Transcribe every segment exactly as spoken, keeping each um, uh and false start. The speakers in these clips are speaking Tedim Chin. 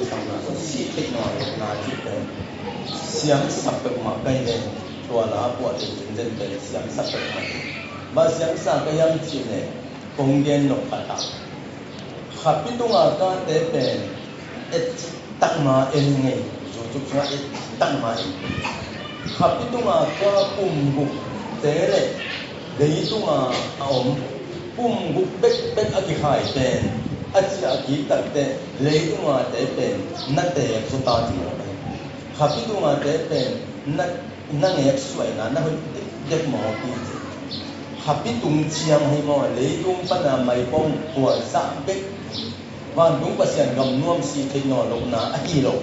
Siamsa sih theih nawn lohna cih pen siamsa peuhmah ka hi ve. Tua la puah theih zenzen pen siamsa peuhmah. Bang siamsa ka hiam cih leh kong gen nop khat ah, khapi tunga kate pen et takma en ngei. Zucuk sungah et takma en. Khapi tunga ka kum gukte le leitunga a om kum guk bekbek a kikhai pen a ciah kik takteh leitunga te pen na teek suta ci maw? Khapi tunga te pen na, na ngek suaina na hoih dekdek maw? Khapi tung ciang hi maw? Leitung pana maipong huaisah bek vantung Pasian gamnuam sih theih nawn lohna ahi lo.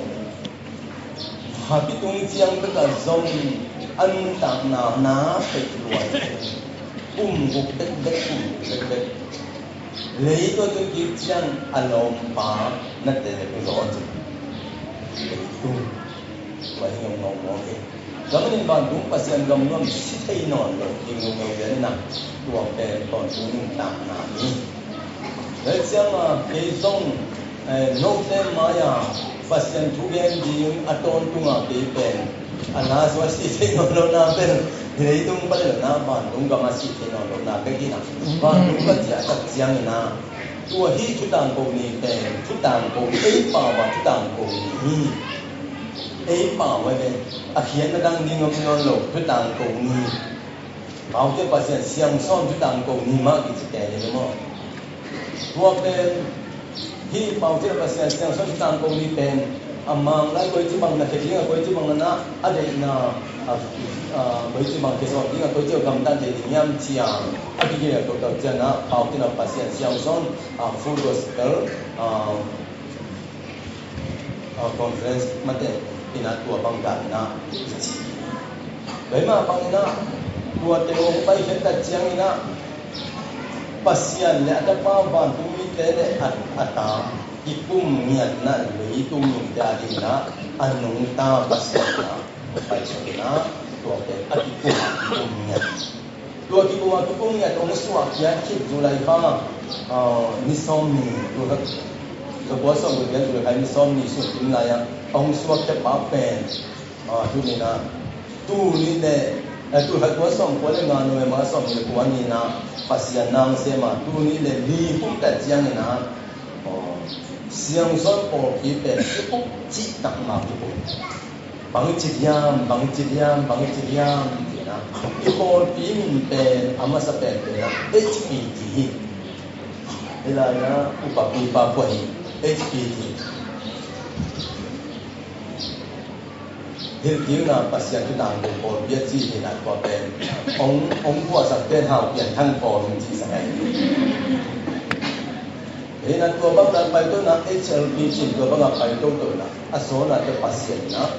Khapi tung ciang bekah zong a nuntakna na pek lua. Kum guk bekbek, kum guk bekbek. Lei tua tun kik ciang a lawmpa na te le ku zaw ci. Leitung tua hi ngawngawng maw ke. Gam in vantung Pasian gamnuam sih thei nawn lo ding lo lo lian in ah, tua pen tawntung nuntakna hi. Tua ciangin kei zong, eh, note mai-a Pasian thugen ding a tawntunga kei pen a na zua sih thei nawn lohna pen leitung pan lohna, vantung gam a sih thei nawn lohna bek hi in ah, vantung pan ciah tak ciangin ah, tua hi thutangko ni pen thutangko, ei pau a thutangko ni hi. Ei pau a ven a khiatna dang ding om nawn lo, thutangko ni. Paute Pasian siangsawn thutangko ni mah kici pen hi maw? Tua pen hi paute Pasian siangsawn thutangko ni pen a mang lai koici bang na khe ding a, koici bang na a deihna a, a, koici bang khe zawh ding a, koici a gamtan thei ding hiam cia a kigel a tawh tawh ciangin ah paute Pasian siangsawn a, Full Gospel a, a, conference mate in ah tua bang dan in ah i ci. Keimah bang in ah tuate hong paikhiat tak ciangin ah Pasian le a Tapa vantung mite le a, a ta kikum ngiatna leitung mite a dingin ah a nungta Pasian in ah paisuak in ah tuate a kikum, kikum ngiat. Tua kikum a kikum ngiat hong suahkhiat khit July kha, ah, ni sawm ni, tua kha, tua kua sawm tua kua July kha ni sawm ni sung kim lai-ah hong suahkhiat pa pen, ah, tuni in ah, tuni le, eh, tua kha tua sawm kua le nga November sawm ni le kua ni in ah Pasian nang sem a, tuni le li kum tak ciangin ah, ah, siangsawn pawlpi pen kikum cih takma kikum. Bangci diam, bangci diam, bangci diam, ci-in ah. I pawlpi min pen a masa penpen ah H P T hi. Hih lai-ah upapi pa kua hi, H P T. Hilhkikna Pasian thutangko pawlpi a ci hi in ah tua pen hong, hong phuahsak pen Hau Pian Thang pawl hong cihsak ahi. Hih in ah tua bang dan paito in ah H L P cin tua bangah paito to in ah a sawn ah te Pasian in ah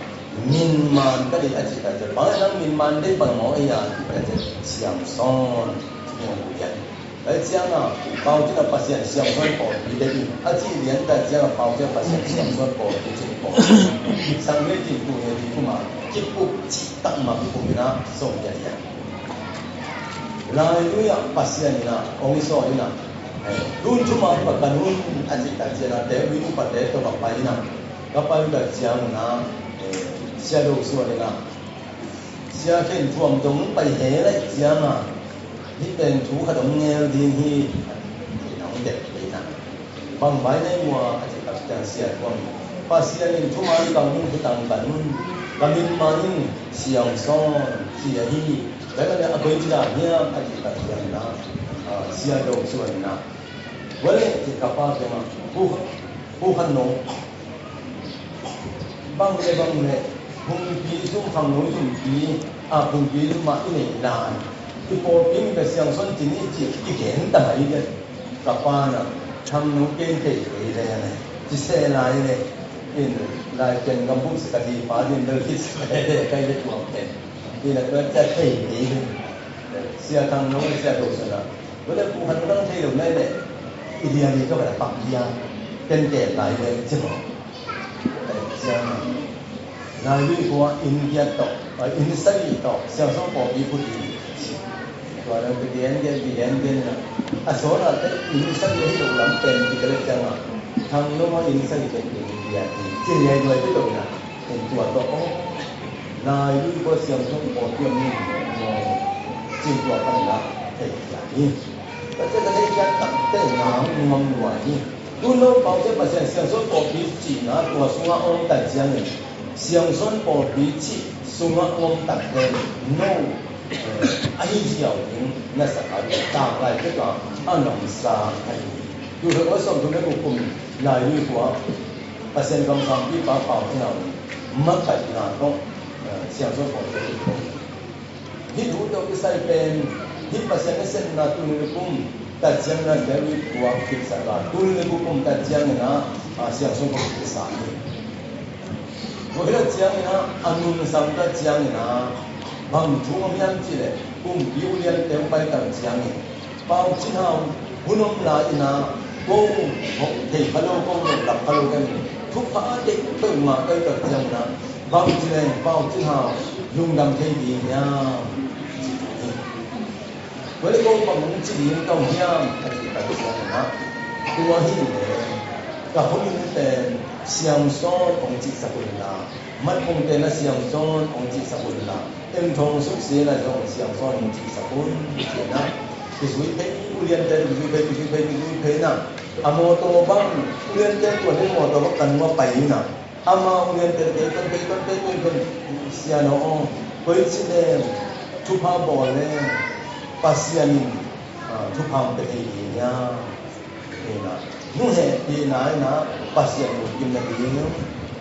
min man ka deih a cih tak ciang bang in ah min man deih bang maw ei a cih tak ciang siangsawn cih hong ku lian. Ei ciangah paute Pasian siangsawn pawlpi deih in a cih lian tak ciangah paute Pasian siangsawn pawlpi cih pawlpi sang le cih tu he dih kum a kipup cih tak mah kipup in ah sawm lian lian. Lailui ah Pasian in ah hong sawl in ah, eh, tun thuman va kan un a cih tak ciangin ah te ui upate tawh va pai in ah, ka pai uh tak ciangin ah, eh, Sia Do Suan in ah, Sia, khen thuam dong pai he lai ciangin ah hih pen thu khat hong ngel ding hi, a cih in ah hong dep pai in ah. Bang vai nei mua a cih tak ciang Sia Thuam in, Pasian in thuman kan un, thutang kan un, ka min man in siangsawn ci ahi. Tua ahih manin a koici dan hiam a cih tak ciangin ah, ah, Sia Do Suan in ah, tua leh ci ka pa kiangah, Pu, Pu Khan No, bang le bang le, Phungpi zum, Khangno zumpi, a, Phungpi zum mah i neih lai. I pawlpi mi ka siangsawn ci ni ci i gen ta mai ve. Ka pa in ah, Khangno ken thei kei le, ci se lai le. In lai ken gam buk sa ka hi pa din bel khit sa ka hi le, kai le tuam ken. In ah tua ciang thei kei le. Sia Khangno, Sia Do Suan in ah, tua leh Pu Khan No nang thei lo mah leh, i dia ni ka va pak dia, ken kem lai le, ci maw. Tua ciang ah, Lailui khua inn giat tawh, inn sagih tawh siangsawn pawlpi phut ding. Tua leh kigen gen, kigen gen in ah, a sawn ah te inn sagih hi lo lam pen kikal ciang ah, Thang lo ma in sa hi ken in dia hi. Cin yai duai pi lo na. In tua to o. Nai lui ko siam thong ko tiam ni mo. Cin tua kan la. Thei dia hi. Ka te ka thei dia tak te na ngam duai hi. Tu lo pau te pa siam siam so ko pi ci na tua sunga om ta ciang in. Siangsawn pawlpi cih sungah om takte no, eh, ahi ziau ding na sak a, tanglai pek a a nong sa ahi. Tuhe aw sawmthum le guk kum Lailui khua Pasian kamsangpipa Pau Cin Hau in makaihna tawh, eh, Siangsawn pawlpi cih Hih thu tawh kisai pen hih Pasian nasepna tul nih le kum tat ciangin ah David khua kiksak a, tul nih le kum tat ciangin ah, a, Siangsawn khua kiksak hi. Tua hi tat ciangin ah a nungsang tat ciangin ah bang thu om hiam cih leh kumpi uliante hong pai tak ciangin Pau Cin Hau hun om lai-in ah ko thei kha lo, ko lungdam kha lo ka hi. Thupha deih peuhmah ka hih tak ciangin ah bang ci leng Pau Cin Hau lungdam thei ding hiam? Tua leh ko bang hong ci ding ka om hiam? A cih tak ciangin ah tua hi leh ka hong in pen Siangsawn hong cihsak un la, Matpungte na Siangsawn hong cihsak un la, Eng Thawng Suk Sian a zong Siangsawn hong cihsak un, ci-in ah kizui phei, uliante kizui phei, kizui phei, kizui phei na. A mawtaw bang uliante tua ni mawtaw bang kan ngua pai na. Ama uliante kei ton, kei ton, kei ton, kei ton, Sian aw, koi ci leng thupha bawl leng Pasian in, ah, thupha hong pia thei ding hiam? Hi na, nu hehpihna in ah Pasian lungkim nading,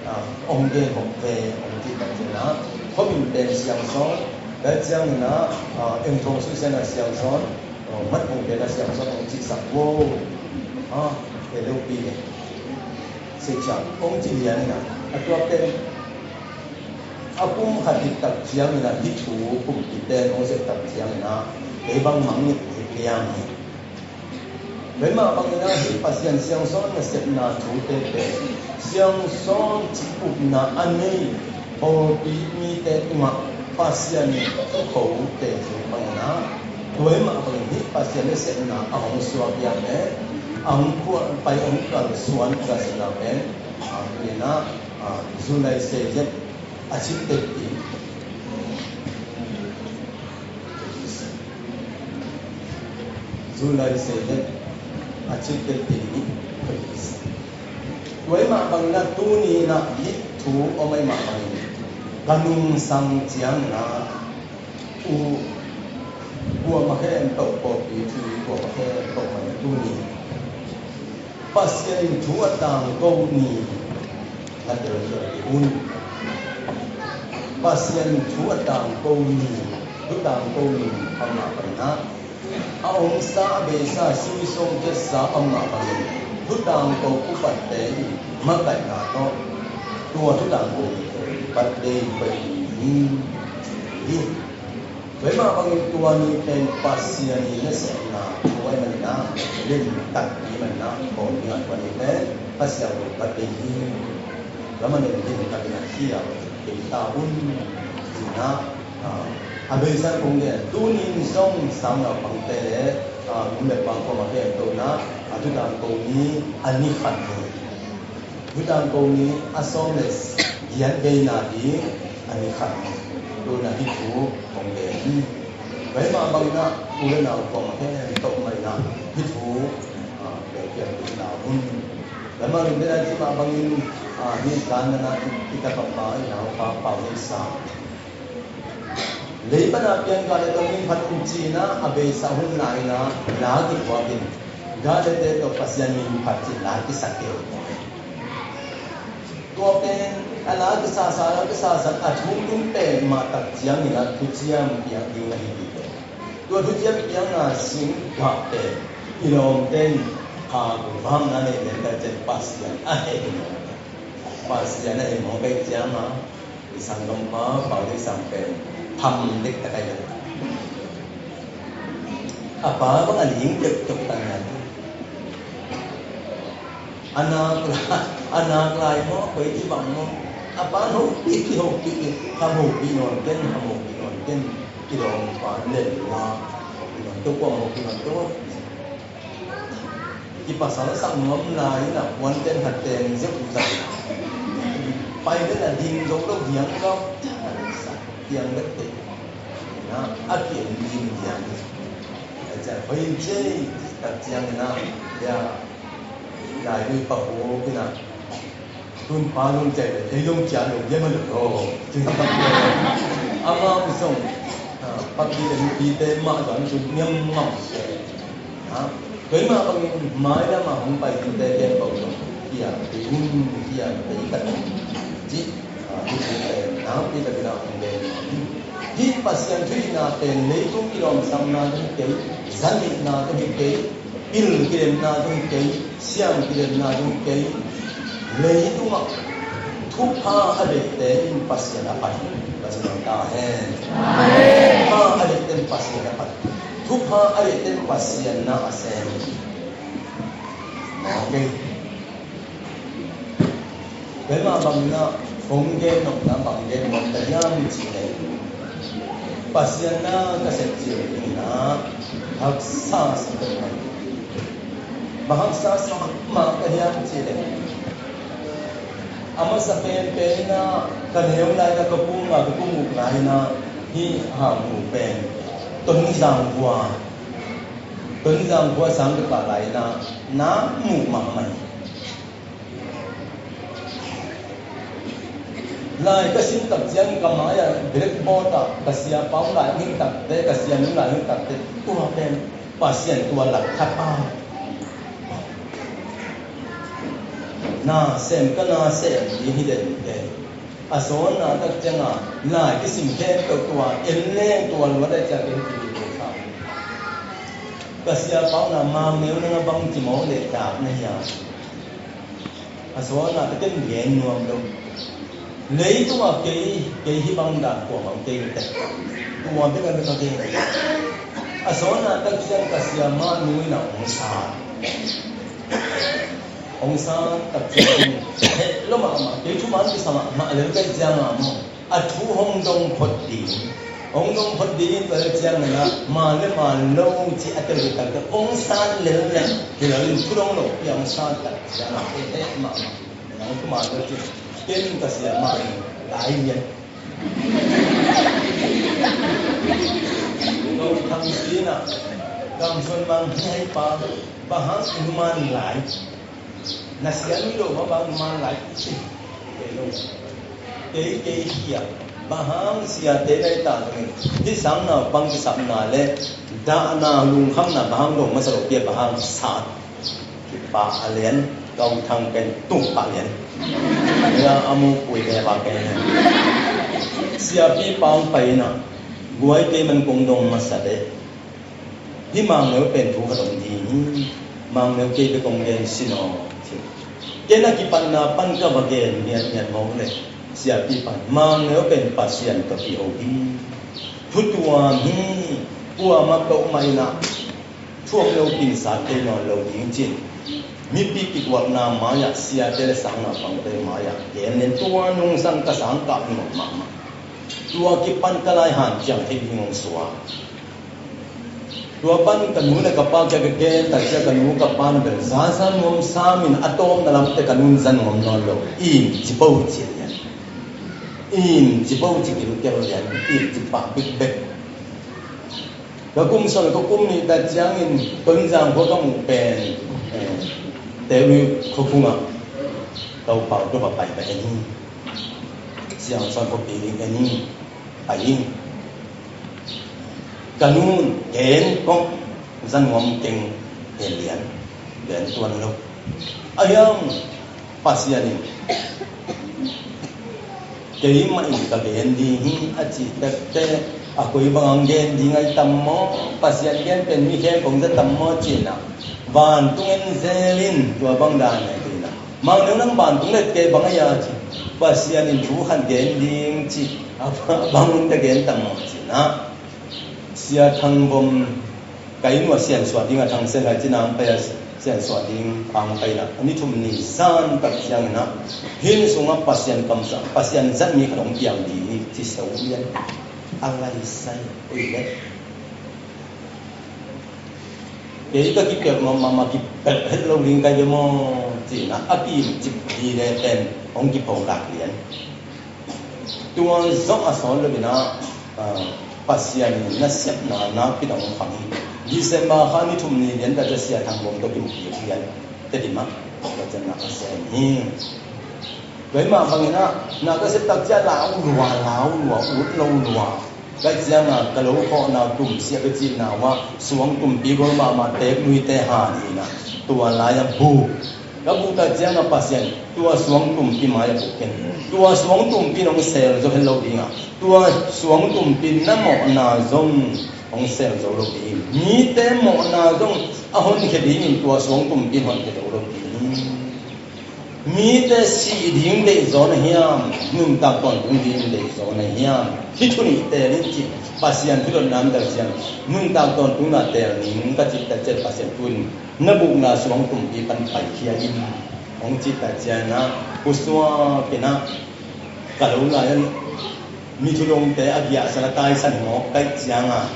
ah, hong gen hong ve, hong cih tak ciangin ah khuamial pen Siangsawn, tua ciangin ah, ah, Eng Thawng Suk Sian a Siangsawn, ah, Matpungte na Siangsawn hong cihsak vo. Ah, he leupi le. Seicia hong ci lian in ah, a tua pen a kum khat hih tak ciangin ah hih thu kumpite hong zep tak ciangin ah kei bang mang nih hi liang hi. Tua mah bangin ah hih Pasian Siangsawn nasepna thute pen Siangsawn cih upna a nei pawlpi mite tungah Pasian in thukhote zong bangin ah tua mah bangin hih Pasian nasepna a hong suak hiam e, a hong khual pai, a hong kalsuan nasepna pen a pen ah, a, July seiziat a cik teti. July seiziat a cik teti ni. Tua mah bangin ah tuni in ah hih thu om mah bangin ka nungsang ciangin ah u kuamah khempeuh pawlpi thu kuamah khempeuh mah tuni Pasian in thu a tangko ni na telcian un. Pasian in thu a tangko ni, thu tangko ni a mah bangin ah a omsa a beisa sui sawm kiatsa a mah bangin thu tangko upatte in makaihna tawh tua thu tangko ni pen pat dei pai ding hi. Tua mah bangin tua ni pen Pasian i nasepna thu ahih manin ah, limtak i hih manin ah, kawm dingah tua ni pen Pasian lungpat ding hi. Tua manin limtak in ah khial kei ta un. Ci-in ah, a, a beisa kong gen, tuni in zong sangnaupangte le, a, nu le pa kuamah khempeuh in ah, a, thutangko ni a ni khat hi. Thutangko ni a sawm le giat veina ding a ni khat hi. Tua in ah hih thu kong gen hi. Tua mah bangin ah u le nau kuamah khempeuh mah in ah hih thu, ah, piapiak ding ta un. Tua mah in ah hih mah bangin, ah, hih dan in ah i, i tapa pa, i naupa Pau Lei Sang. Lei pan a piang gah le tawh min phat un ci-in ah a beisa hun lai-in ah la kiphuak in, gah le te tawh Pasian min phat ci-in la kisak kei. Tua pen a la kisasa, la kisasa a thu tung pen mah tak ciangin ah thuciam piang ding ahi hi. Tua thuciam piangna sing gah pen i lawmte in kha vamna nei den tak ciang Pasian a heh hi. Pasian a heh mawk ahih ciangin ah i sanggampa Pau Lei Sang pen tham dek tak ahi. A pa bang a ling deuh deuh tak ahi. A nak lai, a nak lai maw, koi ci bang maw. A pa hopih, hopih, ham hopih nawn ken, ham hopih nawn ken. I lawmpa lel lua, hopih nawn ken, kua hopih nawn ken. Kipasal sak nuam lai in a puanten hatten zia uh zat. Pai den a ding zo lo hiang lo. Hiang bek te. Na, a kien ding hiang. A cia hoi cia tak ciang na. Ya. Lai ui pa ho kina. Tun pa lung cai le, thei lung cia lo, yem a lo lo. Ama u song, ah, papi le mipite mah zong tun niam ngam se. Ha? Kei mah bangin mai lam a hong pai tute ken bau zong. Kia, kei hun, kia, kei kat. Ci, ah, tute, nang pi kat ina hong den. Hih Pasian thuhilhna pen leitung kilawmsakna ding kei, zanihna ding kei, pil kilemna ding kei, siam kilemna ding kei, leitungah thupha a deihte in Pasian a phat. Pasian ta hen. Thupha a deihte in Pasian a phat. Thupha a deihte in Pasian na a sem. Okay. Keimah bangin ah hong gen nopna bang gen nuam ka hiam cih leh, Pasian na ka sep cih leh in ah haksa sa ka hiam. Bang haksa sa mah ka hiam cih leh, a masa penpen in ah ka neu lai in ah ka kum ah ka kum uk lai in ah hih hang uh pen Tonzang khua, Tonzang khua sang ka pah lai in ah na muh mahmah hi. Lai ka sim tak ciang ka mai-ah blackboard ah ka siapa hong lai hong hing takte, ka sianu hong lai hong hing takte, tua pen Pasian tua lak khat a na sem ka na sem ding hi den te. A sawnna tak ciang a lai kisim khempeuh tua en leng tua luat a ciang en ti hi ko sa. Ka siapa hong na Mangneu nang a bang ci mawk leh dak na hi a. A sawnna te ken gen nuam lo. Leitungah kei, kei hih bang dan kuamah kei te. Tua bek a bek a kei. A sawnna tak ciang ka siamah nu in a hong sa. Hong sa tak ciang heh lo mahmah. Kei thuman kisa mahmah lel kei ciang a maw. A thu hong dong phot ding. Hong dong phot ding in tua le ciang nana, ma le ma lo ci a tel hi tak te, hong san lel le, hi lo in thu dong lo, pi hong san tak ciang a, he he ma ma. Nang thu ma lo ci, ken ka sia ma in, lai lian. Lo thang si na, kam suan mang hi hai pa, ba hang in man lai. Na sia nui lo mah bang man lai. Kei lo. Kei, kei hia. Bang hang siate na hi ta zongin hih sang naupang kisapna le dahna lungkhamna bang hang dong masa lo pia bang hang sat. Kipa a lian, kau thang pen tung pa lian. Ya amu pui le ba pen. Siapi pang pai na. Guai kei man kong dong masa de. Hih Mangneu pen thu khat om ding hi. Mangneu kei bek kong gen sin aw. Ken a kipatna pan ka va gen ngiatngiat mawk le siapi pan Mangneu pen Pasian ka pi ho hi. Thu tuam hi. Kuamah peuhmah in ah thuak lo pinsat kei nawn lo ding cin. Mipi kikuakna mai-ah siate le sang naupangte mai-ah gen nen tua nungsang ka sang kah nuam mahmah. Tua kipan ka lai hanciam thei ding hong suak. Tua pan ka nu le ka pa kia ka gen tak cia ka nu ka pa na bel zaza nuam samin a tawmna lamte ka nun za nuam nawn lo. Im ci bo ci lian. Im ci bo ci kilkel lian. Im ci pah bikbek. Ka kum sawm ka kum nih tak ciangin Tonzang khua ka muh pen eh, Tewi khua khungah ka upau tua ka pai ka en hi. Siang sawm khua pi ding en hi. Pai hi. Ka nun gen kong za nuam keng he lian gen tuan lo. A hiang Pasian in keimah in ka gen ding hi a cih takteh a koi bang ang gen ding ahi tam maw? Pasian gen pen mi khempeuh za tam maw cihna vantung en zel in tua bang dan ahi cihna. Mangdeu nang vantung let kei bang ahi a cih Pasian in thu khat gen ding cih a bang un ka gen tam maw cihna. Sia Thang Bom ka inn uah siansuah ding a Thang Sen Hai cina ang pai a siansuah ding ang pai na a ni thum ni zan tak ciangin ah hih sungah Pasian kamsang Pasian zat mi khat hong piang ding hi ci so lian a lai sai ui le. Kei ka kipelh mahmah, kipelh het lo ding ka hi ve maw, ci-in ah a kiimcip dide pen hong kipholak lian. Tua zawh a sawt lo-in ah, ah, Pasian in nasepna nakpi tak hong khang hi. December kha ni thum ni lian tak ciang Sia Thang Bawm tawh kimu kik lian, Tedim ah, tua ciang na a sem hi. Tua hi mah bangin ah, na ka sep tak ciang lau lua, lau lua, ut lo lua. Ka ciang ah, ka lo khawhna tum siah ka cihna uh ah, suang tumpi gol mahmah teek nuite han hi-in ah, tua lai-ah buk. Ka buk tak ciang ah Pasian, tua suang tumpi mai-ah buk ken. Tua suang tumpi in hong sel zo het lo ding a, tua suang tumpi in na mawhna zong hong sel zo lo ding. Mite mawhna zong a honkhia dingin tua suang tumpi in honkhia zo lo ding. Mite sih ding deih zaw na hiam, nuntak tawntung ding deih zaw na hiam? Hih thu nih teel in ci. Pasian thu dotna om tak ciang, nuntak tawntungna teel ning ka cih tak ciang Pasian thu in, na bukna suang tumpi pan paikhia in, hong cih tak ciang ah, pusuak in ah, ka lo lai-ah mi thudongte a giahsan a taisan mawk ka hih ciang ah,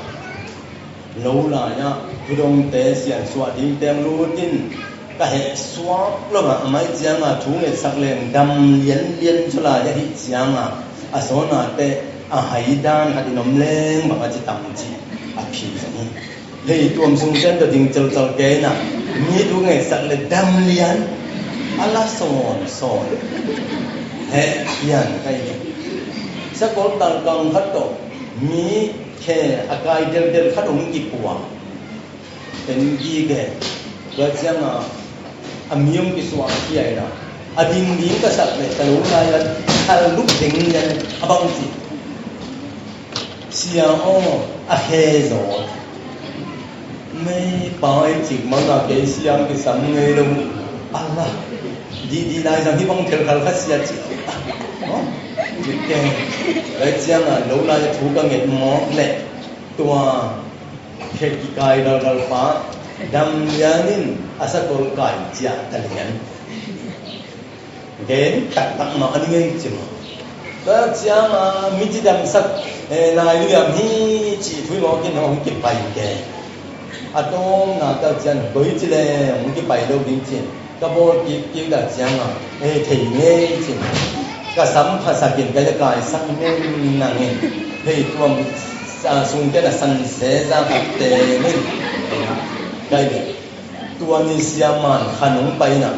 lo lai-ah thudongte siansuah dingte hong lut in, ka heh suak lo mah, amah hih ciang ah thu ngetsak leng dam lianlian, cu lai-ah hih ciang ah a sawnate a hai dan khat in om leng bang a ci tam ci a phi zong hi. Hei tuam sung ciang tawh ding celcal kei na, mi thu ngetsak le dam lian, a la sawnsawn. Heh pian ka hi. Sakol talkang khat tawh mi khe a kai delhdel khat hong kipua. Ken gige. Tua ciang a, a mi hong kisuah khia in a, a ding ding ka sak leh ka lo lai-ah thal lup ding lian a bang ci. Sia aw, a khe zaw. Mei pau ei cik mang a kei siam kisam ngei lo. Allah, dih dih lai zang hi bang thel khal kha sia ci. Aw, ci keng. Lai ciang a lo lai a thu ka nget mawk leh tua khe kikai galgal pa dam lian in a sakol kai ciah ta lian. Gen taktak mah a ni ngei ci maw. Tua ciang a mi cidamsak, eh, nai liam hi cih thu i mawk in hong kipai ke. A tawpna tak ciang koi ci le hong kipai lo ding ci. Ka bawl kik kik tak ciang a, eh, thei ngei ci. Ka sam phasak in ka le kaisak ngen nang in. Hei tuam, ah, sungten a san se za khat teng in. Kai le. Tua ni Sia Man Khan hong pai na,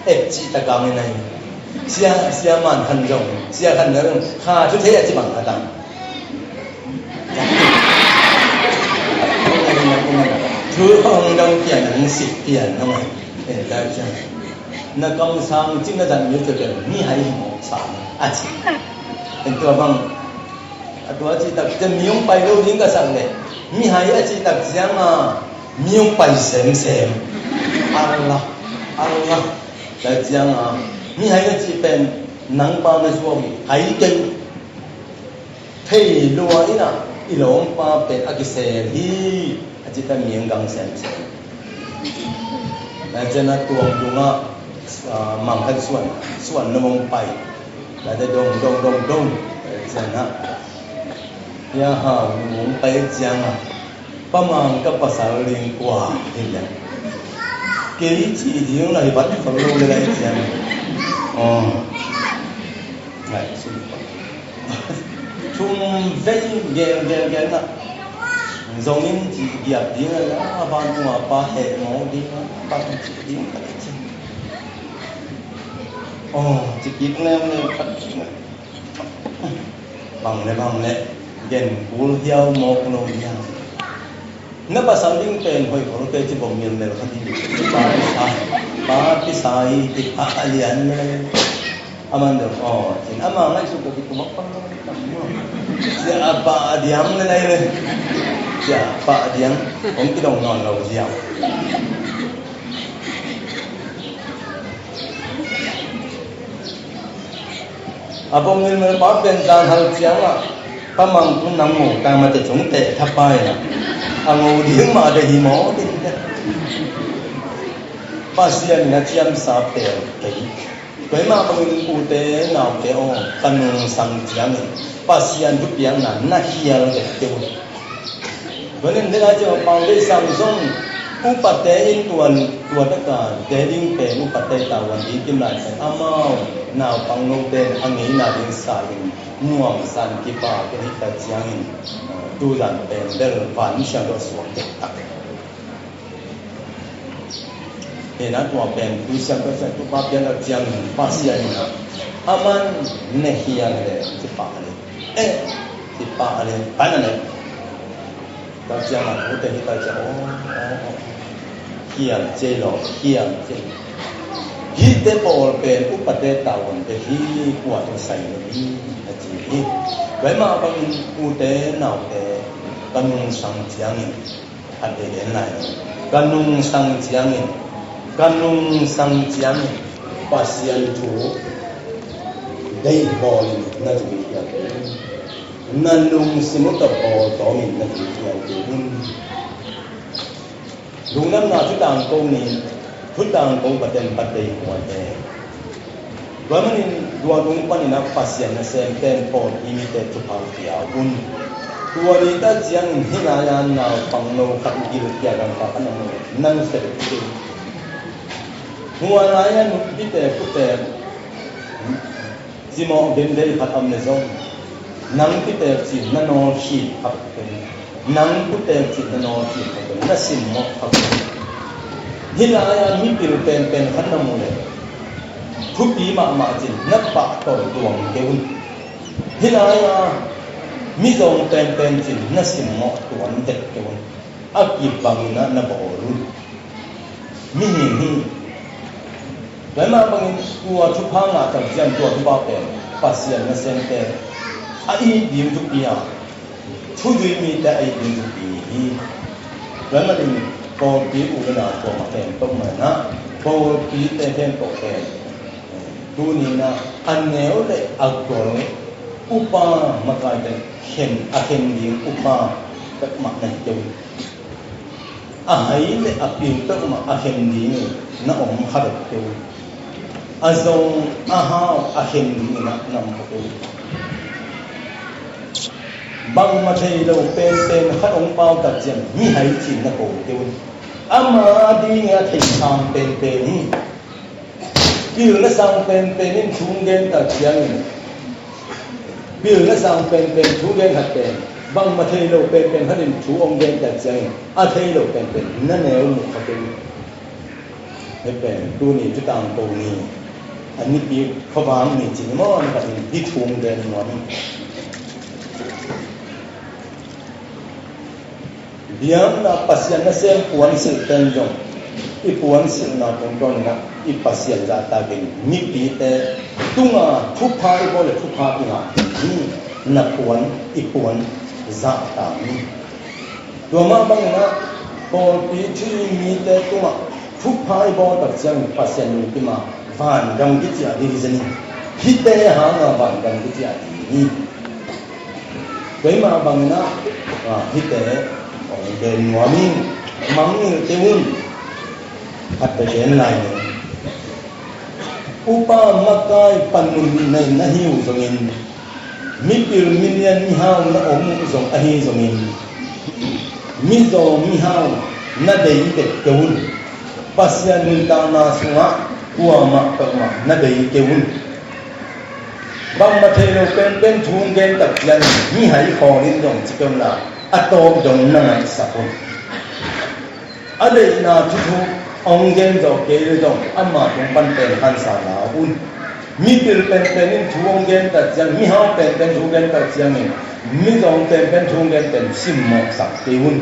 et cih tak a ngen ai. Sia, Sia Man Khan zong, Sia Khan na zong kha thu thei a ci bang khat a. Thu hong dong pian hong sik pian hong ai. Eh, ta ciang. Na kamsang cih na zat mi te pen mihai hi mawk sa a ci. En tua bang A tua a cih tak ciang mi hong pai lo ding ka sak leh mihai a cih tak ciang a mi hong pai semsem. Allah, Allah. Tua ciang a mihai a cih pen nang pa na zuau hi, hai kei thei lua in a i lawmpa pen a kisel hi a cih tak mi hong gang semsem. Tua ciang a tuang tung a, ah, mangkhat suan, suan na hong pai. Tua ciang dong, dong, dong, dong. Tua ciang a Hia Hau nu hong pai ciang a, Pa Mang ka pasal ding kua hi le. Kei ci ding na hi bat khol lo le lai ciang. Oh. Ngai sum. Thum vei gel gel gel na. Zong in ci giap ding a la, a ban tung a pa heh mawk ding a, a ban ci ding a ci. Oh, ci kik lem lem khat. Bang le bang le gen kul hiau mawk lo hiam? Na pasal ding pen hoih khol kei ci bawm milmel kha ding. Pa kisa, pa kisa hi ti pha a lian le. A man deuh aw cin ama ngaihsut ka kikum a pang lo tam lo. Sia a pah a diang le nai le. Sia a pah a diang hong kidong nawn lo ziau. A bawm milmel pa pen zan hal ciang a, Pa Mang Khan nang ngo ta mate cung teh thapai na. A ngo ding mah de hi maw ding te. Pasian in a ciamsa pel kei. Tua hi mah bangin ute naute aw, ka nungsang ciangin Pasian thupiakna na khial dek kei uh. Tua nen dek a ciang a pau dei sang zong Upate in tuan tua taka te ding pen upate tavuan ding kim lai pen amau naupang note a ngeina ding sa in nuam san kipa ka hih ta ciangin, tuzan pen bel van siang dawh suak tek tak. Hena tua pen tu siang dawh siang tu pa pian dawh ciangin Pasian in a aman ne hiang le kipa le eh kipa le pan le. Tua ciang a ute hi tua ciang, aw, aw, aw. Hiam cei lo, hiam cei. Hihte pawl pen upate tavuan te hi kua tung sai lo hi, a ci hi. Tua mah bangin ute naute ka nungsang ciangin, khat vei den lai lo. Ka nungsang ciangin, ka nungsang ciangin, Pasian thu deih bawlin na zui hiam. Na lungsim uh tawh bawltawmin na zui hiam. Lungdamna thutangko ni, thutangko paten patei kuate. Tua manin tua tung panin a Pasian nasem pen pawlpi mite thupha pia un. Tua ni ta ciangin hih lai-a naupang no khat gilkial dang khat a na mu nan sel kik. Hua lai-a nupite kute cimawh genvei khat om le zong, nang kite cin na nawl khit khat keng, nang kute cin na nawl khit khat keng, na simmawh khat keng. Hih lai-a mipil penpen khat na mu le thupi mahmah cin na pahtawi tuam kei un. Hih lai-a mizawng penpen cin na simmawh tuam tek kei un. A kip bangin ah na bawl un. Mihing hi. Tua mah bangin tua thupha ngah tak ciang tua thupha pen Pasian nasemte a it ding thupi a, thuzui mite a it ding thupi hi. Tua mah bangin pawlpi u le nau kuamah khempeuh mah in ah, pawlpite khempeuh pen tuni in ah a neu le a gol, upa makaite khen, a khen ding upa peuhmah na hi kei un. A hai le a pil peuhmah a khen dingin na om kha bek kei un. A zong a hau a khen dingin ah na om kha kei un. Bangmah thei lo penpen khat hong pau tak ciang mihai ci-in na ko kei un. Ama dingin a thei sang penpen hi. Pilna sang penpen in thu hong gen tak ciangin, pilna sang penpen thu gen khat pen, bangmah thei lo penpen khat in thu hong gen tak ciangin a thei lo penpen na neu mu kha kei un. Hih pen tuni thutangko ni, a nipi khuavang ni cin maw, na khat in hih thu hong gen nuam hi. Biakna Pasian nasem puansilh pen zong i puansilhna tungtawnin ah i Pasian zahtakin mipite tunga thupha i bawl le thupha i ngah hi. Na puan, i puan zahta hi. Tua mah bangin ah pawlpi thu-um mite tungah thupha i bawl tak ciangin Pasian lungkim a vangam kiciah ding hi zen hi. Hihte hangah vangam kiciah ding hi. Keimah bangin ah, ah, hihte hong gen nuam ing, mangngilh kei un. Khat peuh gen lai ning. Upa makai panmun nei na hi uh zongin, mipil milian mihau na om uh zong ahi zongin, mizaw mihau na bei bek kei un. Pasian nuntakna sungah kuamah peuhmah na bei kei un. Bangmah thei lo penpen thu hong gen tak ciangin mihai khawlin zong ci kei unla, a tawp dong na ngaihsak un. A deihna thuthu hong gen zawh kei le zong ama tung pan pen hansa la un. Mipil penpen in thu hong gen tak ciang, mihau penpen thu gen tak ciangin, mizawng penpen thu hong gen pen simmawhsak kei un.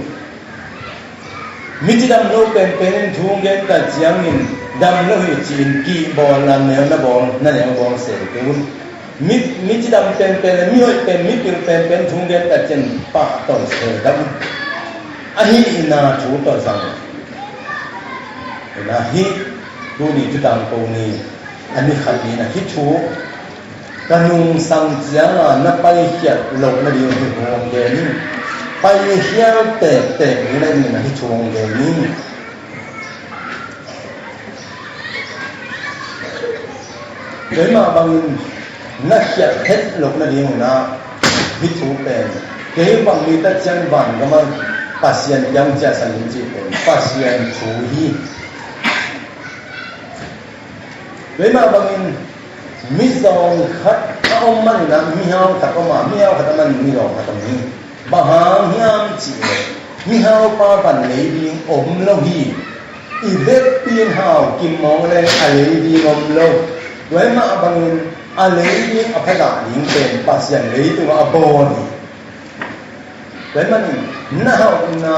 Micidam lo penpen in thu hong gen tak ciangin, dam lo hi ci-in kihbawl, na neu na bawl, na neu bawl sel kei un. Mi, micidam penpen le mihoih pen, mipil penpen thu hong gen tak ciangin pahtawi sel dam. Ahi ina thu tawh zang. Ina hih tuni thutangko ni, a ni khat ni na hih thu ka nungsang cianga na paikhiat loh nading hih thu hong gen in. Paikhiat tektek ding na hih thu hong gen in. Keimah bangin na khiat het loh nading un ah hih thu pen kei bang mi ta ciang vangam a Pasian kiang ciahsan in cih pen Pasian thu hi. Tua mah bangin mizawng khat a om manin ah mihau khat om a, mihau khat a man mizawng khat om hi. Bang hang hiam cih leh mihaupa van lei ding om lo hi. I vekpi in hau kim mawng leng a lei ding om lo. Tua mah bangin a lei ding a phatah ding pen Pasian leitungah a bawl hi. Tua manin na hauhna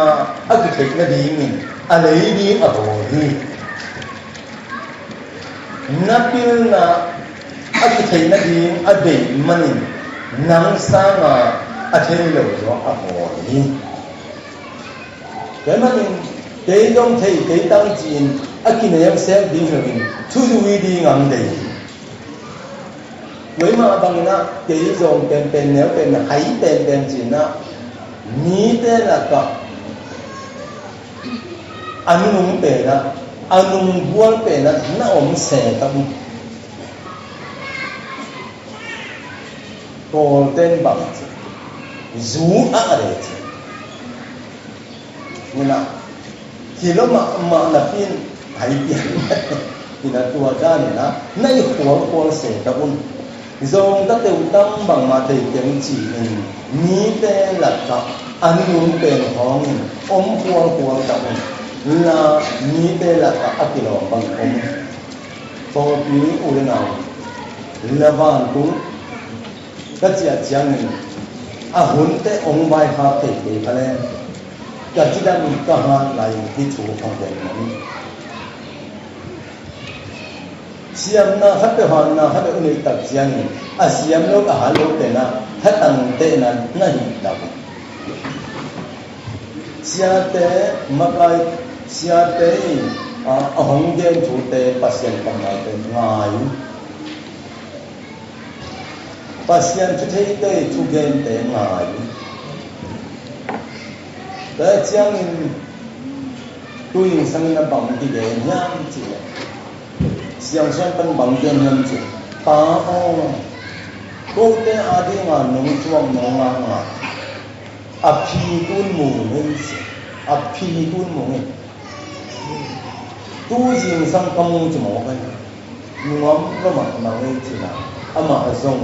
a kitheih nadingin a lei ding a bawl hi. Na pilna a kitheih nading a deih manin nang sanga a thei lo zaw a bawl hi. Tua manin kei zong thei, kei tang ci-in a kineusel ding loin thuzui ding ang deih hi. Tua mah bangin ah kei zong penpen, neu penpen, hai penpen ci-in ah mite lakah a nunung pen ah, a nungbual pen ah na om se ka um. Kawlten bang ci, zu a a de ci. Nina, hi lo mahmah napi in hai pian ina tua danin ah na i khualkhual se ka un. Zong ka teu tam bangmah thei keng ci-in mite lakah a nunung pen hawngin om khualkhual ka un. La mite lakah a kilawm bang om. Pawlpi u le nau, la vantung ka ciah ciangin a hunte ong vaikhak thei kei kha leng ka cidam ka hat lai hi thu khong pen mani. Siamna khat peuh, hatna khat peuh i neih tak ciangin a siam lo, a hat lo pen ah thatang tehna na hi tak. Siate makai, siate in a, a hong gen thute Pasian kammalte ngai. Pasian thu theite, thu gente ngai. Tua ciangin tu in sangin a bang kigen hiam cih leh Siangsawn pan bang gen hiam cih leh, Pa aw, kote a dinga nong thuak nong ngakngak a phi tun mung in ci, a phi tun mung in. Tu zingsang ka mu ci mawk a hi. Nuam lo mahmah ngei cina, amah zong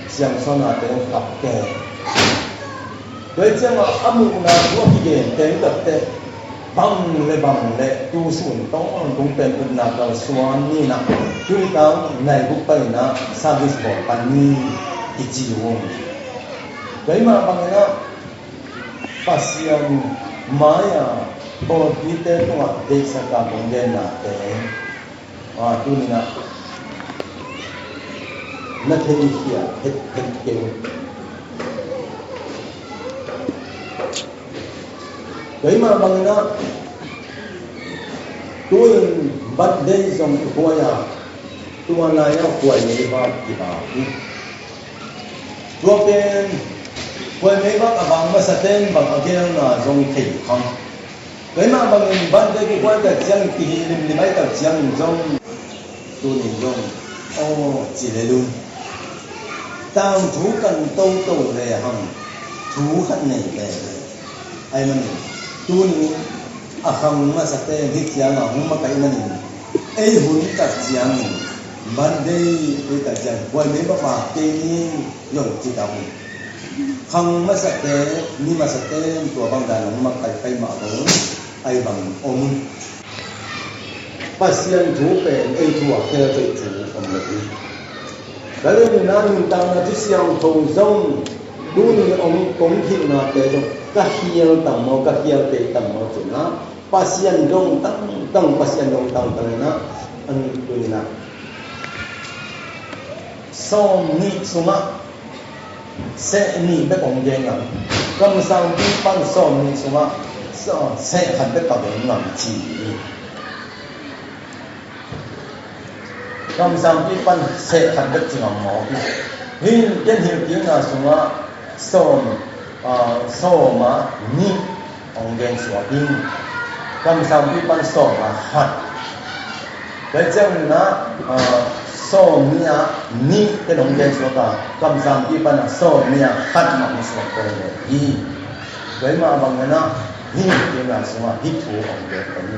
Siangsawn a teng khap ke. Tua ciangah a muhna thu a kigen teng tak teh bang le bang le tu sun tawntung pen utna kalsuan ni na, tuni tang nai buk paina service bawl pan ni kici uh. Tua mah bangin ah Pasian mai-a pawlpite tungah deihsak a kong genna te, a, tuni na na thei khia het het keu. Tua mah bangin ah tu in birthday zong i huai a, tua lai a huai mei bak kibak hi. Tua pen huai mei bak a bang masa ten bang a gelna zong thei khang. Tua mah bangin birthday kikuan tak ciang kihih limlim ai tak ciang zong tunin zong aw ci lel un. Tangthu kan toto le hang thu khat nei le le. Ai manin tunin a khang masate hih cianga hong makaih manin ei hun tak ciangin birthday ei tak ciang huai mei bak bak kei ni zong ci ta un. Khang masate, ni masate tua bang dan hong makaih kai mah bang un. Ai bang om. Pasian thu pen ei thu a khel theih thu om lo hi. Ka lem na nuntakna Thu Siangtho zong tuni om kong hilhnate zong ka khial tam maw, ka khial kei tam maw cina Pasian dong tangtang, Pasian dong tangtang ina an tunina sawm nih sungah seh nih bek hong gen ngam. Kamsangpi pan sawm nih sungah sa-, seh khat bek ka gen ngam ci hi. Kamsangpi pan seh khat bek ci ngam mawk hi. Hih ken hilh kikna sungah sawm, ah, sawm a nih hong gen suak in, kamsangpi pan sawm a khat. Tua ciangin ah, ah, sawm nih a nih ken hong gen suak a, kamsangpi pan a sawm nih a khat mah hong suak kawm ve hi. Tua mah bangin ah Hih kena sungah hih thu hong gen ka hi.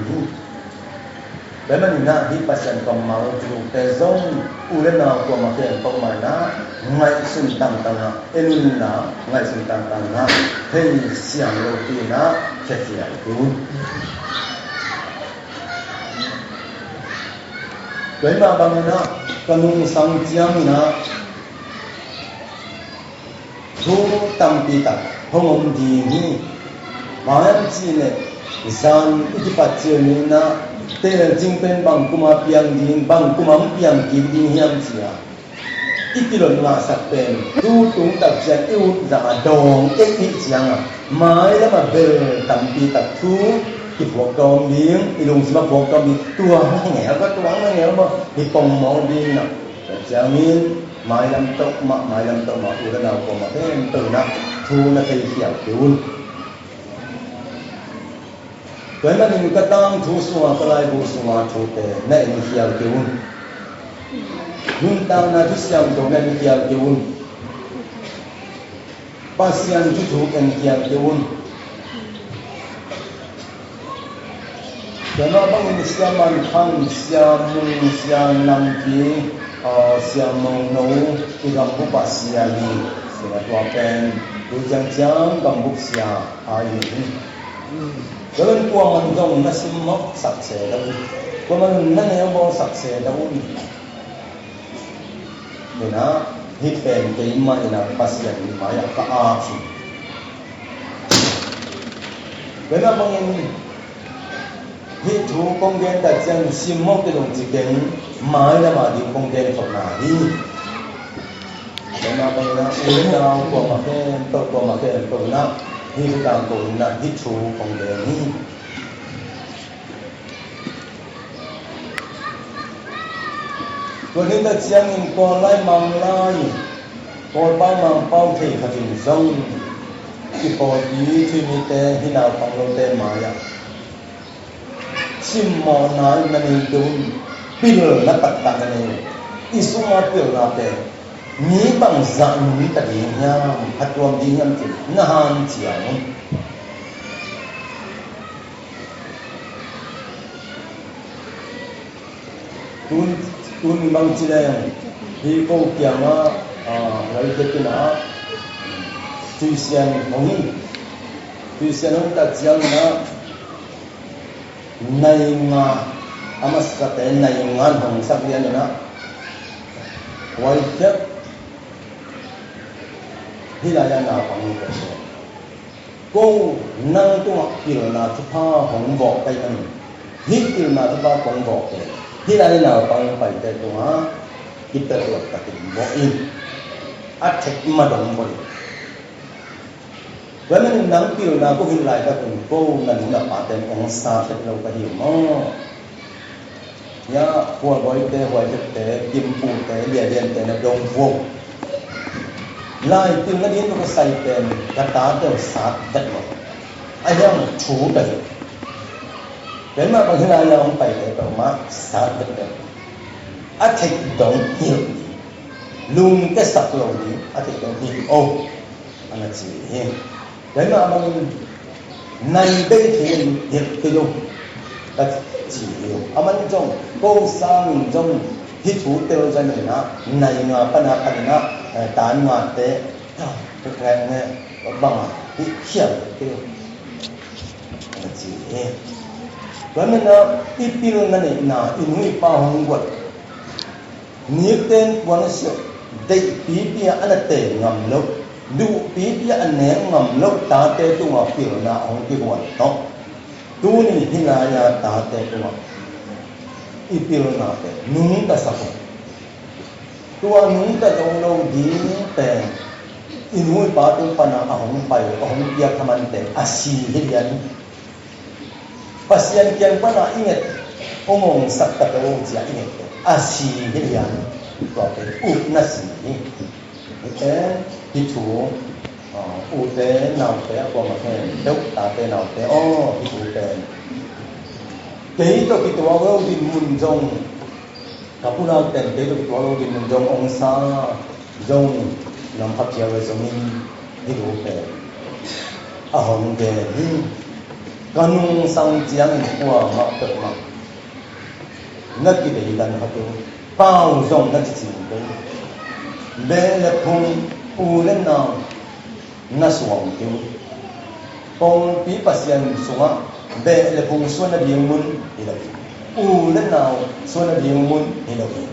Tua ahih manin ah hih Pasian kammal thute zong u le nau kuamah khempeuh mah in ah ngaihsun tangtang ah en un la, ngaihsun tangtang ah thei siang lopi in ah khia khial kei un. Tua ahih mah bangin ah ka nungsang ciangin ah thu tampi tak hong om ding hi. Bang hiam cih leh zan i kipat ciangin ah teelcing pen bang kum a piang ding, bang kum a hong piang kik ding hiam ci a i kilot ngahsak pen tu tung tak ciang i ut zah a dawng ei i hih ciang a mailam a bel tampi tak thu kiphuak tawm ding, i lungsim a phuak tawm ding, tua hong ngel ba, tua hong ngel ba, hi pongmawk ding in ah. Tua ciangin mailam tawh mah, mailam tawh mah u le nau kuamah khempeuh in ah thu na thei khial kei un. Tua ahih manin ka tangthu sungah, ka laibu sungah thute na en khial kei un. Nuntakna thusiam tawh na en khial kei un. Pasian thu thu en khial kei un. Tua mah bangin Sia Man Thang, Sia Mung, Sia Nam Pi, ah, Sia Mung No, i gambuk ah sia hi. Sia tua pen tu ciangciang gambuk sia a i hi. Tua pen kuaman zong na simmawh sak se lo un. Kuaman na neu bawl sak se lo un. Hi na, hih pen keimah in ah Pasian mai-ah ka ap hi. Tua mah bangin hih thu kong gen tak ciang simmawh kei zong ci keng, mailam a ding kong gen khopna hi. Tua mah bangin ah u le nau kuamah khempeuh, kuamah khempeuh in ah hih thu tangko in ah hih thu kong gen hi. Tua hi tak ciangin Kawl lai, Mang lai, Kawlpau, Mangpau thei khat in zong i pawlpi Tuimite, hih naupang lote mai-ah simmawhna na nei ding un, pilna taktak na nei un. I sungah pilna pen mi bangzah nungta ding hiam, phattuam ding hiam cih na hanciam un. Tun, tun bang ci leng, hi ko kiangah, ah, Laite kin ah tuisian hong hi. Tuisian hong tak ciangin ah nai nga, a masate nai nga hong sak lian in ah, huai khiat hih lai-ah naupang hong pia. Ko nang tungah pilna thupha hong vawh ka hih manin, hih pilna thupha kong vawh pen hih lai naupang paite tungah kipelh luat takin vawh in, a thek madong vawh in. Tua manin nang pilna ko hilh laitak un ko na nu na pate hong sa tek lo ka hi uh maw? Hiah Hualbawite, Huaitete, Kimpute, Lialiante na dong vuau. Lai pilna ding tawh ka sai pen ka tate uh sat vet lo. A hiang thu ka hi. Tua mah bang hih lai-ah hong paite peuhmah sat vet lo. A theih dong hilh ding, lungkia sak lo ding, a theih dong hilh o, a na ci hi. Tua mah bangin nai bei thei in hilh kei o, ka ci hi. Aman zong ko sangin zong hih thu tel zan in ah nai nga pan a pan in ah, eh, tan ngate, ah, nge, nge, bang a hih khial kei o, a na ci hi. Tua manin ah i pilna neihna, i nu i pa hong guat nikten puan a siah, deihpipi a a na teel ngam loh, duhpipi a a nek ngam loh tate tungah pilna a hong kihuan tawh, tuni hih lai-a tate tungah i pilnate nungta sak uh. Tua nungta zo lo ding pen i nu i pa tung pana a hong pai, a hong piak thaman pen a si hi lian. Pasian kiang pana i nget, hong ongsak ta peuh o cia i nget peuh a si hi lian. Tua pen upna si hi. Hih pen hih thu, ah, ute naute a kuamah khempeuh, tate naute aw, hih thu pen kei tawh kituak lo dinmun zong, ka pulak pen kei tawh kituak lo dinmun zong ong sa zong, nam kha phial le zongin hih thu pen a hong gen hi. Ka nungsang ciangin kuamah peuhmah na kideidan kha kei un. Pau zong na kicing kei un. Beh le phung, u le nau na suang kei un. Pawlpi Pasian sungah beh le phung suan nading mun hi lo hi. U le nau suan nading mun hi lo hi.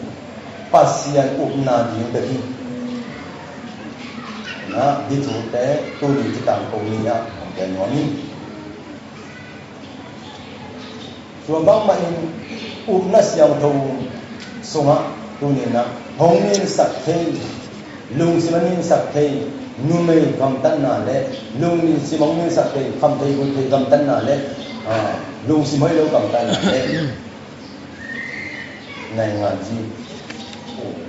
Pasian upna ding bek hi. Na, hih thute tuni ci tangko ni-ah hong gen nuam hi. Tua bangmah in upna siangtho sungah tuni-in ah hong ninsak thei, lungsim a ninsak thei numei gamtatna le lungsim hong ninsak thei, khamtheih guttheih gamtatna le, ah, lungsim hoih lo gamtatna le naingan zi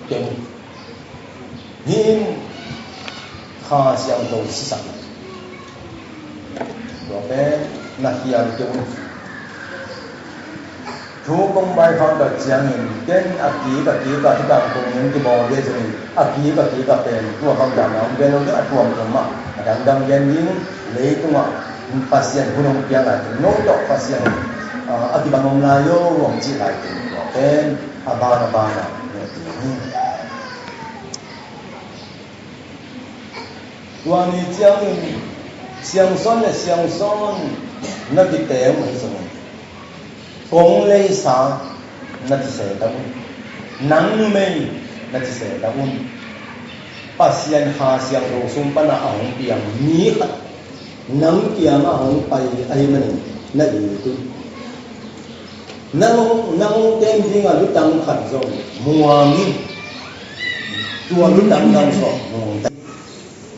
keng. Hih in Kha Siangtho sisak. Tua pen na khial kei un. Thu kong baihkhak ciangin ken a kik a kik a, hih tangko ning kibawl ve zongin a kik a kik a pen tua bang dan a hong gen lo ding a, tuamtuam mah a dangdang gen ding. Leitungah Pasian hun hong piak lai teng, no tawh Pasian, ah, a kibang om lai lo hong cih lai teng, tua pen a ban a ban a, tua ni ciangin Siangsawn le Siangsawn na kiteng uh hi zongin, kong leisa na ci se ta un. Nang numei na ci se ta un. Pasian Kha Siangtho sung pana a hong piang mi khat nang kiangah hong pai ahih manin na it un. Nang hong, nang hong kem dingah lutang khat zong muang in. Tua lutang zong muang ta.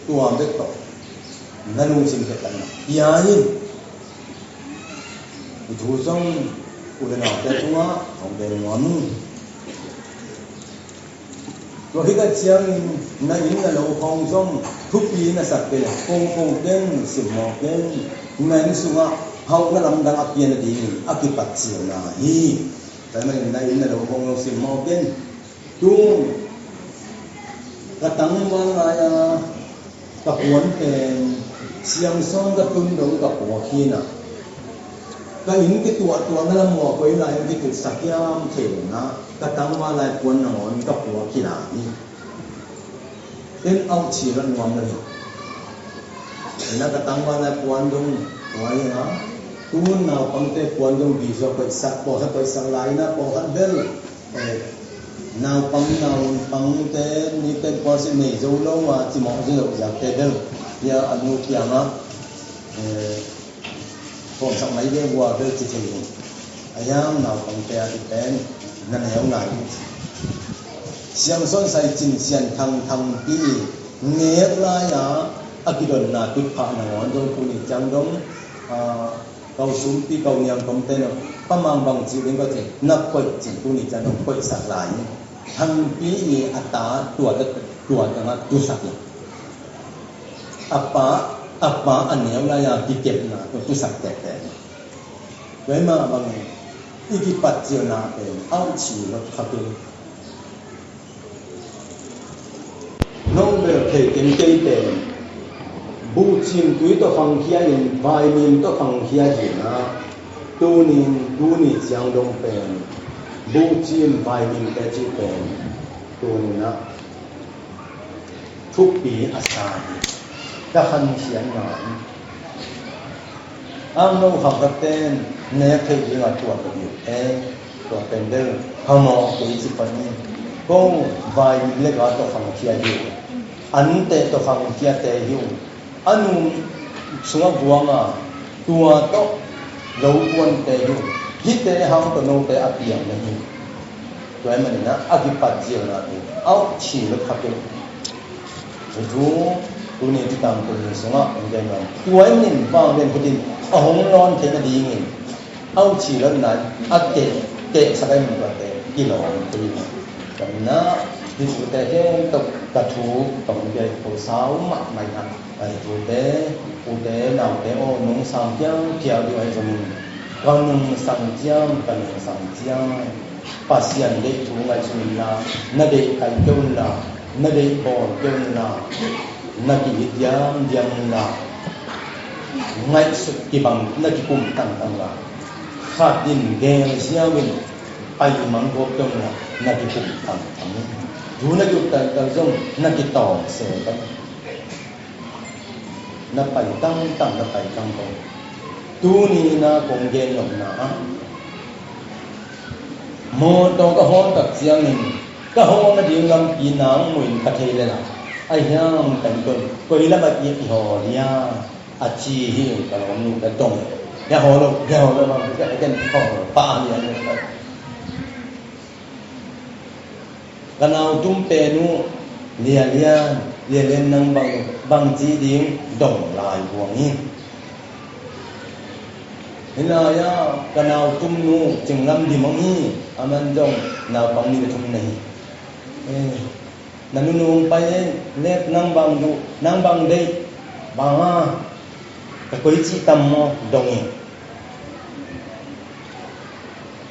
Tua bek tawh na lungsim tek khat na pia in. Hih thu zong u le naute tungah hong gen nuam ing. Tua khit ciangin na inn na lo khawng zong thupi na sak kei leh, kong kong ken, simmawh ken. Na inn sungah hauhna lamdang a pian nadingin a kipat cilna hi. Tua ahih manin na inn na lo khawng zong simmawh ken. Tung ka tangval lai-a ka puan pen Siangsawn ka tun dong ka puak hi-in ah, ka inn kituahtuahna lam mua koi lai-in kitutsak hiam thei lo-in ah, ka tangval lai puan nangawn ka puak hi lai hi. Ken auh ci lua nuam lo hi. Ina ka tangval lai puan dong puak hi-in ah, tu naupangte puan dong bizuak koihsak, pawlkhat koihsak lai-in ah, pawlkhat bel eh, naupang, naupangte ni pen puansilh nei zo lo a, cimawh zo lo ziakte bel, hia a nu kiangah, eh, hawmsak mai ve ua bel ci thei hi. A hiam naupangte a ci pen na neu ngai hi. Siangsawn sai cin sian thang thangpi nek lai-a a kidonna tutphah nangawn zong tuni ciang dong, ah, Kau sumpi, kau niam tomte na, Pa Mang bang ci ding ka ci, na koih cin tuni ciang dong koihsak lai in. Thangpi i a ta tua, tua tangah tusak in. A pa, a pa a neu lai-a kikepna tua tusak tektek. Tua mah bangin i kipat cilna pen auh ci lua kha kei. Nong bel thei keng kei pen buhcim tui tawh khangkhia in vaimim tawh khangkhia hi-in ah, tunin tuni ciang dong pen buhcim vaimim te cih pen tunin ah thupi a sa hi. Ka khankhiatna in angno khangkhat ten nek theih dingah tuat lo hi. Tua pen bel phamawh kei ci pan hi. Ko vai le ga tawh khangkhia hi uh. An teh tawh khangkhiate hi uh. A nu sungah guanga tua tawh lo puante hi uh. Hihte hang tawh note a piang na hi. Tua ahih manin ah a kipat zia na hi. Auh ci lua kha kei. Hih thu tuni Thuthang Tung ni sungah hong gen nuam. Tua ahih manin vanglian khutin a hong lawn theih nadingin auh ci lua na a teh, tehsak ahih manin tuate kilawm thei hi. Tua ahih manin ah hih thute khempeuh ka thu ka hong gen ko sau mahmah in ah, hih thute, ute naute aw, nungsang kiangkiang ding ahi zongin, ka nungsang ciang, ka nungsang ciang, Pasian deih thu ngaihsun inla, na deih kaih kei unla, na deih bawl kei unla, na ki-it diamdiam unla, ngaihsut kibang na kikum tangtang la, khat in gel siau in pai mang gawp dong la, na kikum tangtang. Thu na kiup tangtang zong na kitawng se tang. Na pai tangtang, na pai tangtang. Tuni na kong gen nopna ah, mawtaw ka hawl tak ciangin ka hawl nading lampi nang muin ka thei lel a, a hiang tangtun koi lam ah i hawl ia a ci hi. Ka lawmnu ka dong. Hia hawl lo, hia hawl lo, bang ka ken hawl pa a hiang. Ka nau tum pen uh Lia Lian, Lia Lian nang bang, bang ci ding dong lai buang hi. Hi lai ah ka nau tum nu Cing Lam Dim hong hi, a man zong naupang nih le thum na hi. Eh, na nunu hong pai ei, lep nang bang duh, nang bang deih, bang a, ka koi cih tam maw, dong hi.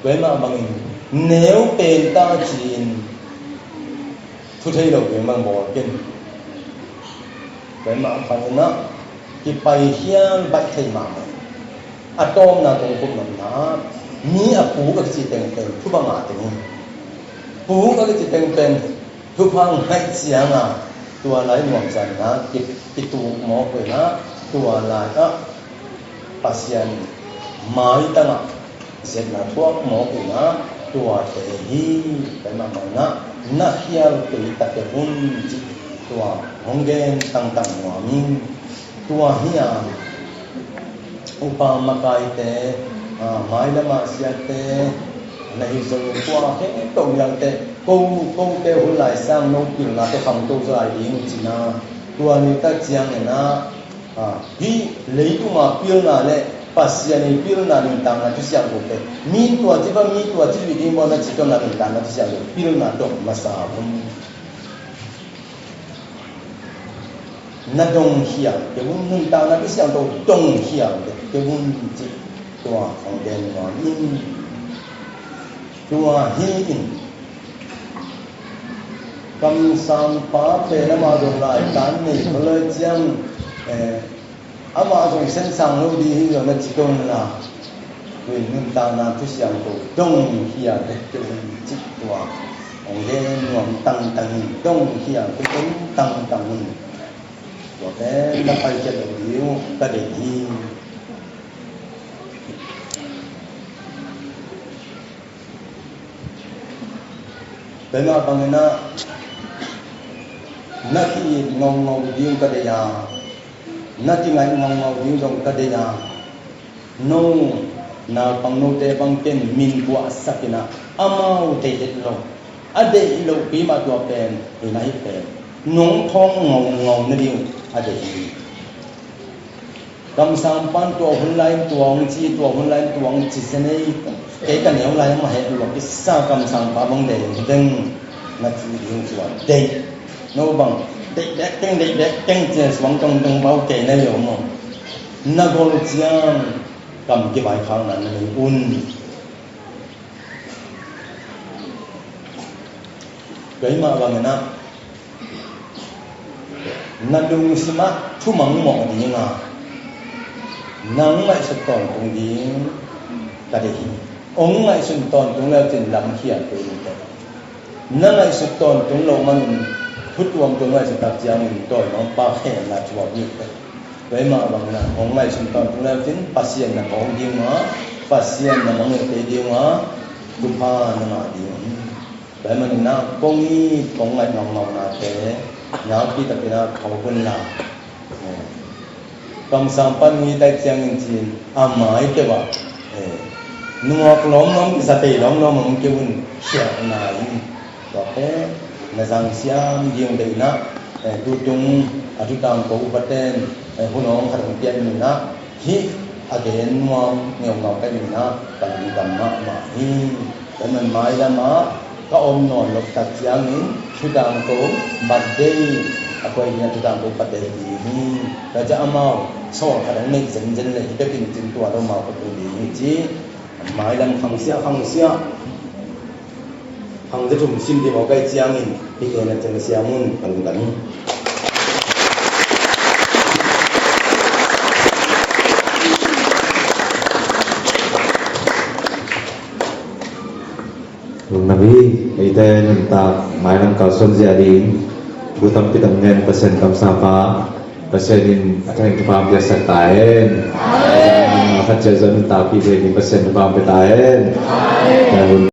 Tua mah bangin neu pen ta ci-in thu thei lo pen bang bawl ken. Tua mah bangin ah kipai hial baih thei mahmah. A tawpna kong kup nopna, mi a puk a kici teng pen thu bang a teng hi. Puk a kici teng pen thupha ngaih ciang a, tua lai nuamsa in ah ki, kituk mawk uh in ah, tua lai ah Pasian maitang ah sepna thuak mawk uh in ah, tua te hi. Tua mah bangin ah na khial kei ta kei un cih tua hong gen tangtang nuam ing. Tua hi a, upa makaite, a, mailam ah siate, na hi zong kua khempeuh liangte, ko, kote hun lai sang no pilna tawh khangto zaw lai ding cihna. Tua ni tak ciangin ah, a, hih leitung a pilna le Pasian i pilna nuntakna thusiangthote, mi tua ci va, mi tua ci va ding bawl na ci tawh na nuntakna thusiangtho pilna tawh masa hun. Na dongkhia kei un, nuntakna thusiangtho dongkhia kei un cih tua hong gen nuam ing. Tua hi in, kamsangpa pen amah zong laitan nei kho lai ciang, eh, amah zong sensang lo ding hi zong na ci kei un la, tua in nuntakna thusiangtho dongkhia kei un cih tua hong gen nuam tangtang in, dongkhia kei un tangtang in. Tua pen na paikhiat lo ding uh ka deih hi. Tua mah bangin ah na ki-it ngaungau ding ka deih a, na kingaih ngaungau ding zong ka deih a, no naupang note bang ken min puahsak in ah, amau deih het lo, a deih lohpi mah tua pen hi na hi pen nong thawng ngaungau nading a deih hi. Kamsangpan tua hun lai in tua hong ci, tua hun lai in tua hong ci zen ei, kei ka neu lai in mah heh lua kisa kamsangpa bang deih veng na ci ding tua deih. No bang deih bek keng, deih bek keng ci-a suang tongtong bau kei na hi om maw? Na gol ciang kam kivaikhakna na nei un. Keimah bangin ah na lungsim ah thumang mawh ding a, nang ngaihsut tawntung ding ka deih hi. Hong ngaihsut tawntung le cin lam khial kei ding teh. Na ngaihsut tawntung lo manin thu tuamtuam ngaihsut tak ciangin dawimangpa khenna thuak ding teh. Keimah bangin ah hong ngaihsut tawntung le cin Pasian na phawk ding a, Pasian na mangngilh kei ding a, thupha na ngah ding hi. Tua ahih manin ah kong it kong ngaih ngaungaunate nakpi takin ah tho un la. Kamsang pan ngi tai ciangin cin a mai teuh ah nuak lawmlawm kisa tei lawmlawm hong keu un khialhna in. Tua pen na zang siam ding deihna, tutung a thutangko upaten hun hong khat hong piak in ah hih a gen nuam ngeungau ka hihna ka lungdam mahmah hi. Tua man mailam ah ka om nawn loh tak ciangin thutangko birthday a koih ding a thutangko birthday ding hi. Tua ciang amau sawl khat hong neih zenzen leh hih bekin cin tua lo amau ka tung ding hi ci. Mailam khangsiah khangsiah khang za thum sim ding mawk ahih ciangin hih gen a ciang ka siam un ka lungdam hi. Nabi, eite nuntak mailam kalsuan zia ding bu tampi tak ngen Pasian kamsangpa, Pasian in a thang thupha piaksak ta hen. A khat ciat zong nuntakpih thei ding Pasian thupha pia ta hen.